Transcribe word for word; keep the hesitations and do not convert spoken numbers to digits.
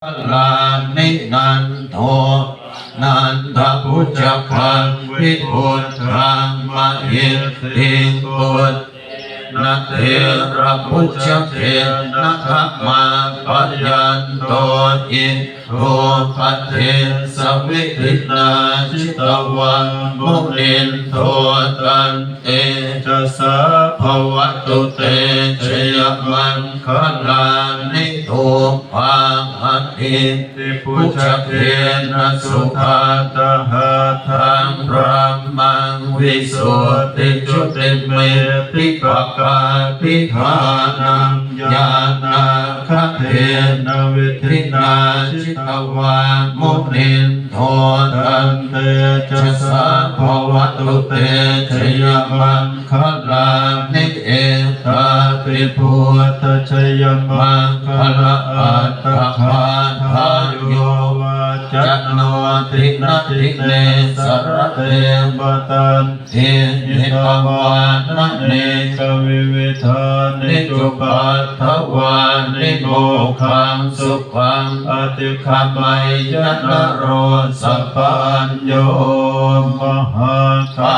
maṅgalāni. Nandopanandabhujagaṃ vibudhaṃ mahiddhiṃ puttena therabhujagena damāpayanto iddhūpadesavidhinā jitavā munindo tantejasā bhavatu te jayamaṅgalāni. Tummhāhadiṭṭhibhujagena sudaṭṭhahatthaṃ brahmaṃ visuddhijutimiddhibakābhidhānaṃ ñāṇāgadena vidhinā jitavā munindo tantejasā bhavatu te jayamaṅgalāni. Etāpi buddhajayamaṅgalaaṭṭhagāthā yo vācano dinadine sarate matandī hitvānanekavividhāni cupaddavāni mokkhaṃ sukhaṃ adhigameyya naro sapañño. Mahākā